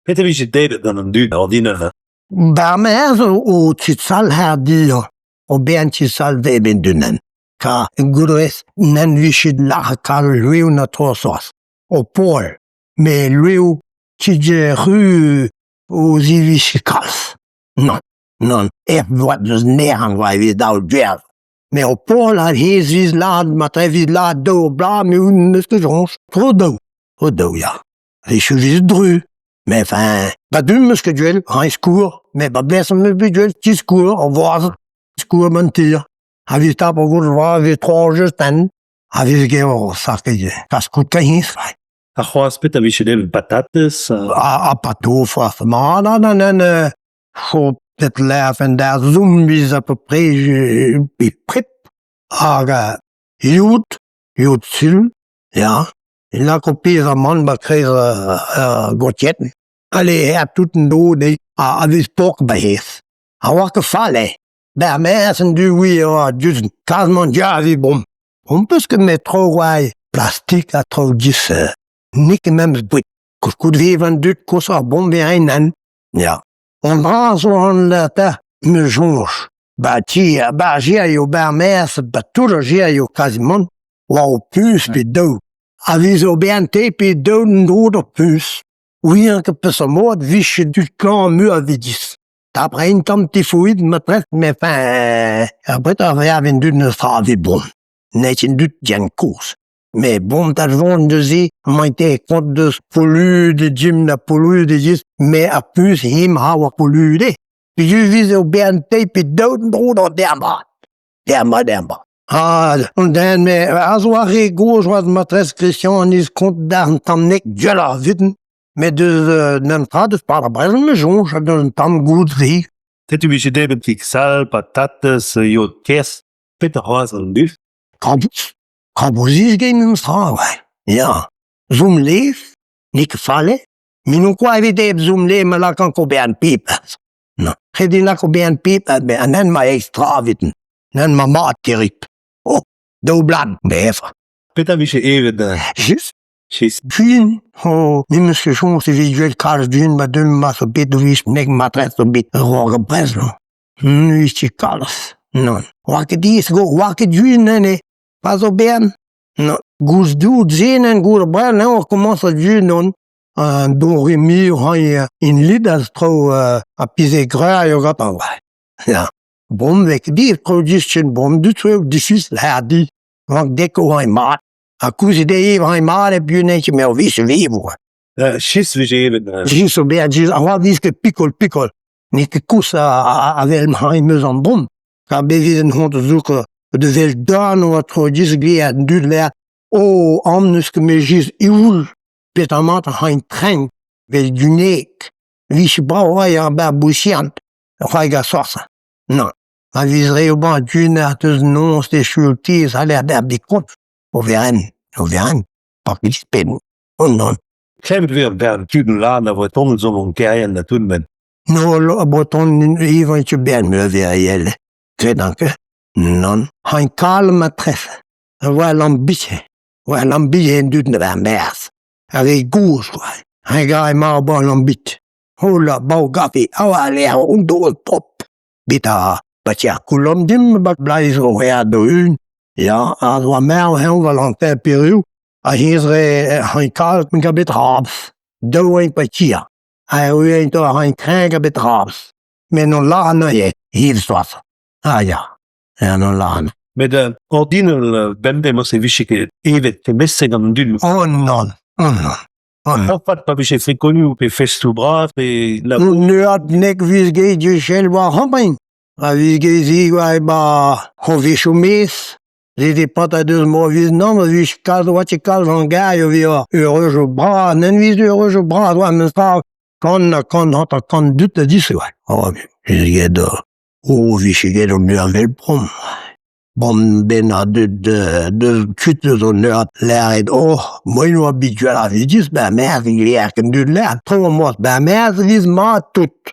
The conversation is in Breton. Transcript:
Petra e vije debret gant an dud ordinal? Bar maez o tud-sall hardiañ, o bern tud-sall debret d'unan. Ka gourvez n'en vije lâret kalz loueoù na trosoazh. O poell, met loueoù tud ru o zivije kalz. Nann, nann, er bloaz deus nec'hañ oa evit daou gwerz. Met o poell hag he ziz lâret matre evit lâret daou bloaz me n'eus ket soñj. Tro daou, tro daou ya. Echu vije dru. Mais enfin, ba du 'meus ket gwell, hañ skourr, met ba blez 'meus bet gwell ti-skourr, ar voaz, skourr man tir. A vez tap o gout vras, vez troñjez tenn, a vez ger sac'h kaskout kahiñs. Ha c'hoazh petra vije debret patatez? Ha pato c'hoazh. Ma nan nan nan chopet lec'h en da zombies à peu près bepred. Hag yod, yod sul, ya. Lako pezh amann 'ba kreiz ar gotienn. Ale aet tout en dro dezhi a vez pork 'ba hezh. Ha oa ket fall eo. Ber maez an du oui e oa diouzh kazh-mañ dija evit bon. On peus ket met traoù oa plastik ha traoù giz n'eo ket memes boued. Koulskoude 'vev an dud koshoc'h bon 'vez ren Ya. An dra zo an 'ta me soñj. Ba ti ba ar gêrioù ba ar maez ba tout ar gêrioù kazimant oa ho puñs pe daou. A vez o BNT pe daou en-dro d'ho puñs. Ouiañ ket peseurt mod 'vije dud klañv muioc'h evit dis. D'après un tamm tifoid matresse mais enfin ar breutañ a reer an dud n'eus tra evit bon. N'eo ket an dud dian kozh. Mais bon da vont neuze emaint kont deus polluet dimp na polluet e mais ar puñs him a oa polluet. Peogwir eo BNT pe daou en-dro d'an derma. Derma, derma. Ah, an den, me a zo ar re gozh oa matresse Christian an kont d'ar tamm nek gwelloc'h eviten. Met deus n'em tra deus par ar brezel me soñj ha deus un tamm goud se. Setu vije debret kig sall, patatez, yod kerz, petra c'hoazh an dud? Krampouezh. Krampouezh gen memes tra, ouais. Ya. Zoom lev, n'eo ket fall eo. Me n'on ket evit debr zoom lev ma lakan ko bezañ pep. Non. Ret din lakaat bezañ pep, an hent ma extra eviten. An hent ma mat terribl. Oh, daou blad, bev. Petra vije evet? Just. Just. Gwin, oh, me 'meus ket soñj evit gwell kalz gwin ma deump ma zo bet o vez nek matresse zo bet ur rock brezel. N'eus ket kalz, non. Oa ket diaes go, oa ket gwin enne. Pa zo bern, non. Gouz dour zenen gour brel eo komañs a gwin on. An do re mi hañ in lid a traoù a pize graet eo gantañ. Ya. Bon vez ket diaes traoù diaes bon dud eo difisil hardi. Rank deko hañ mat. Ha koulz eo eo mat e buan ket me vije vevo. Chis vije evet. Chis zo bet chis a oa vije ket pikol pikol. N'eo ket koulz a vel m'hañ meus an bom. Ka bet vez en hont zouk de vel dorn oa tro dis gwe an dud lec'h oh am neus ket me jis ioul petamant a hañ trenk vel dunek. Vije brav oa ar bar bousiant c'hoari ga sorsa. Non. Ma vez re ober a-du deus noz d'echu tiez a lec'h d'ar bikont o verenn, o verenn, pa dispenn. Oh non. Klevet vez ur bern tud lan a Vreton zo mont kerien da tout met. No, a Breton ivañ ket bern me a veriel. Kredan ket. Non. Hañ kalm ha tref. A oa lambike. Oa lambike en dud na merzh. A re gozh quoi. Hañ ga emañ ober lambik. Hola, bao gafe, a oa lec'h on do pop. Bet a ba ti ar Koulom dimp ba blaz zo aet da-un. Ya, ha oa marv eñ Valentin Perrou ha hennezh re hañ kalz gant betrabs. Daou eñ pa tia. Ha erru eñ hañ kreñv gant betrabs. Met n'on lâr anezhe hir soaz. Ah ya, ya n'on lâr anezhe. Met ordinal bemdez moa e vije ket evet kemmeset gant an dud. Oh non, oh non. Moarvat pa vije frikonioù pe festoù bras pe Neuad nek viz get duchel war c'hampagn. A viz get war ba c'hovezioù maez. Zete paotr a deus mor viz nann a viz kalz oa ket kalz an gar o vezañ eureujoù bras n'en viz eureujoù bras oa memes tra kant ha kant 50 dud a dise oa. Oh, viz get o vije get o mervel prom. Bon den a deut deus kuit eus an eur lâret oh moaien oa bet gwell ar vidiz ba merd e lec'h an dud lec'h tro am boa ba merd e viz mat tout.